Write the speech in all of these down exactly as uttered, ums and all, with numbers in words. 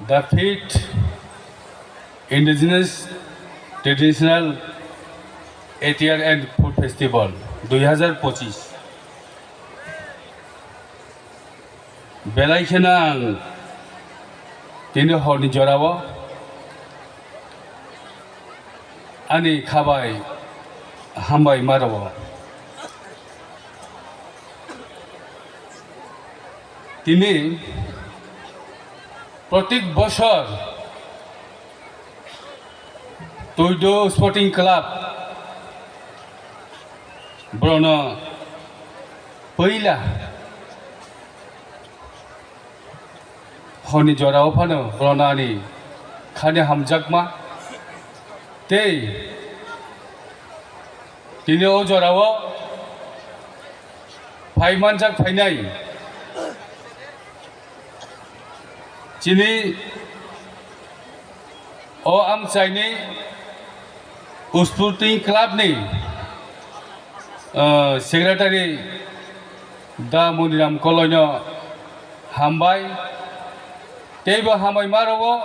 The fifth Indigenous Traditional Attire and Food Festival dui hazar pochis. Belai kheno ang tini horni jorao ani khabai hambai ma rwo. Tini protik bosor Tuido Sporting Club borokno puila horni jorao phano borokno ani khani hamjakma tei tini o jorao phai manjak phainai chini o amchaini Sporting Club ni, ah, secretary Da Moniram Koloino hambai. Teibo hambai ma rwo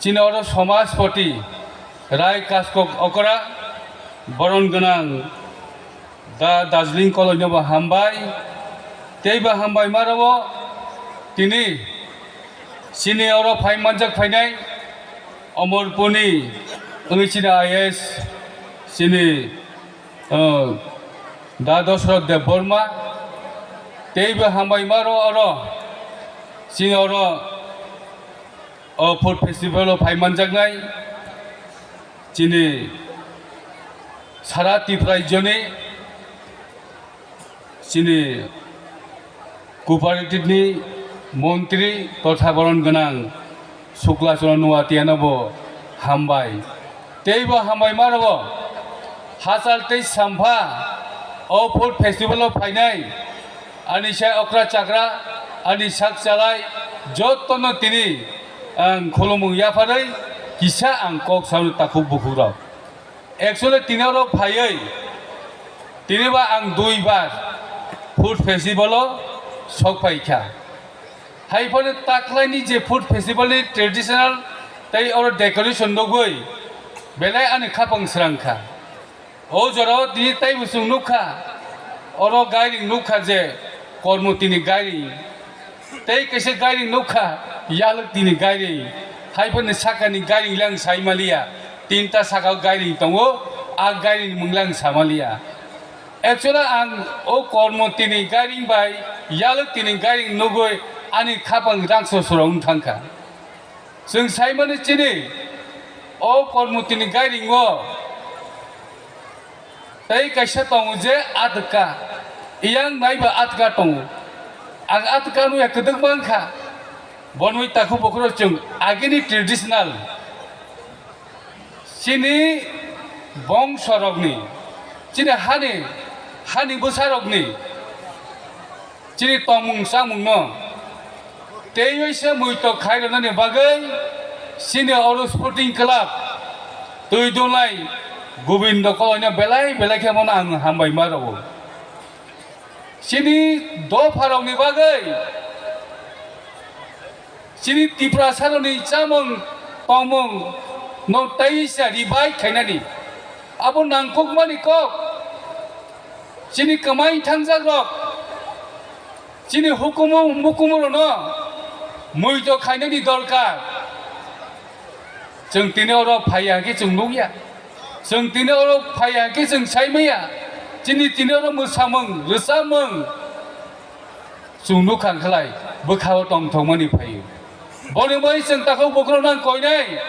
chini oro somajpoti Rai Kaskok Okra, boron gwnang Da Darjeeling Koloino bo hambai. Teibo hambai ma rwo tini chini oro phai manjak phainai Omorpuni wngwi chini I A S chini, uh, Da Dosrot Debbarma. Teibo hambai ma rwo oro chini oro o food festival o phai manjaknai chini sara Tripura rajyoni chini cooperative ni montri totha boron gwnang Sukla Choro Nuatia no bo hambai. Teibo hambai ma rwo hachal tei sampha o food festival o phainai ani sai okra chakra, ani sak chalai jotono tini ang khulumung yapharwi kisa ang kok sao takhuk bukhuk rok. Actually tini oro phaiwi tini ba ang dui bar food festival o sok phai kha. Hai phano taklaini je food festival ni traditional tei oro decoration nugwi belai ani khapang srang kha. O jorao tini taibo chwng nukha, oro gairing nukha je Kormotini gairing, tei kaisa gairing nukha Yalwktini gairing, hai phano sakani gairing le ang sai maliya, tinta sakao gairing tongo, a gairing mung le ang sa maliya. Actually ang o Kormotini gairing bai Yalwktini gairing nugwi ani khapang rangso sorong thangkha. Chwng saimani chini o Kormotini gairingo tei kaisa tongo je atka, yang naiba atka tongo. Ang atka nuya kwdwkma wngkha. Bonwi takhuk bokhoro chwng agini traditional chini bongsorokni, chini hani, hani bwsarokni chini tongmung chamungno teiwi se muitok khai rwnani bagwi chini oro Sporting Club twi dunai Gobindo Koloino belai belai khe bono ang hambai ma rwo. Chini dopharokni bagwi chini Tiprasarokni chamung tongmung no teisa revive khainani abo nangkukmani kok. Chini kwmai thangjakrok, chini hukumu mukumurokno muitok khainani dorkar. Chwng tini oro phaiya hwnkhe chwng nukya, chwng tini oro phaiya hwnkhe chwng saimanya. Chini tini oro mwsamung rwchapmung chwng nukha hwnkhlai bwkhao tongthokmani phaio. Boni bai chwng takhuk bukhukno ang koinai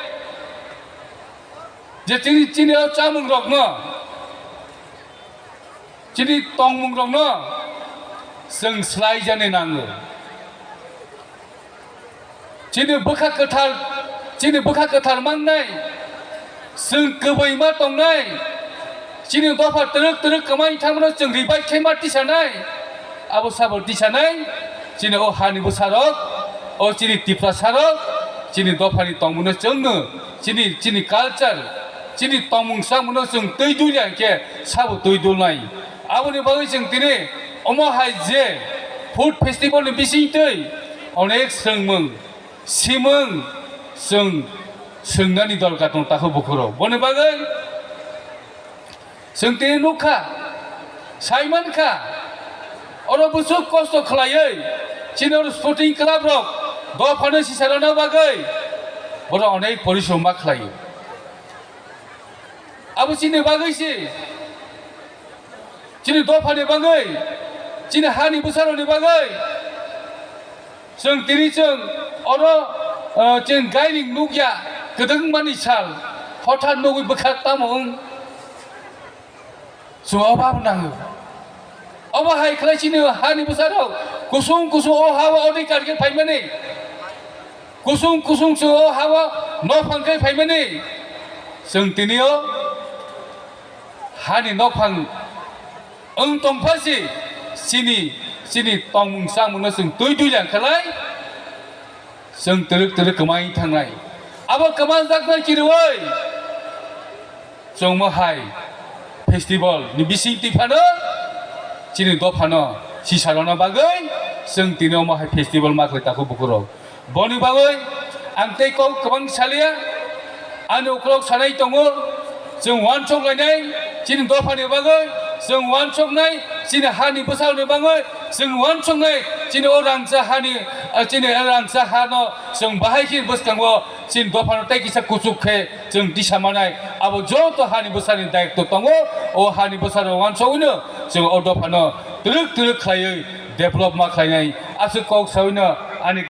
je chini, chini o chamungrokno, chini tongmungrokno chwng swlaijani nango. Chini bwkha kwthar, chini bwkha kwthar mangnai, chwng kwbwi ma tongnai, chini dopha twrwk twrwk kwmai thangmano chwng revive khe ma tisanai, abo sabo tisanai, chini o hani bwsarok, o chini Tiprasarok, chini dophani tongmungno chwngno, chini, chini culture, chini tongmung samungno chwng twi dulya hinkhe sabo twi dulnai. Aboni bagwi chwng tini omo hai je food festival ni bisingtwi onek swrwngmung, Simung chwng swngnani dorkar tong takhuk bukhurok. Boni bagwi chwng tini nukha, saimankha, oro bwswk kosto khlaiwi chini oro sporting club rok dophano sisarona bagwi borok onek porishrom ma khlaio. Abo chini bagwi se, chini dophani bagwi, chini hani bwsarokni bagwi. Chwng tini chwng oro, uh, chwng gairing nukya, kwdwngmani sal, hothat nugwi bwkha tamo wng. Chwng obo abo nango. Obo hai khlai chini hani bwsarok kusung kusung o ha-o odhikar khe phaimani. Kusung kusung chwng o ha-o nophang khe phaimani. Chwng tini o hani nophang wng tongpha si chini, chini tongmung chamungno chwng twi twi lang khlai. Chwng twrwk twrwk kwmai thangnai. Abo kwmajaknai kirwi chwng mo hai festival ni bising twi phano chini dophano sisarona bagwi chwng tini omo hai festival ma khlai takhuk bukhurok. Boni bagwi ang tei kok kwbang salia, ani uklok sanai tongo. Chwng uansuk lainai chini dophani bagwi, chwng uansuknai chini hani bwsarokni bagwi, chwng uansuknai chini o rangchak hani, ah, chini o rangchak hano chwng bahai khe bwskango chini dophano tei kisa kuchuk khe chwng tisa manai. Abo joto hani bwsarokni daitw tongo. O hani bwsarok uansugwino chwng o dophano twrwk twrwk khlaiwi develop ma khlainai. Aswk kok sawino ani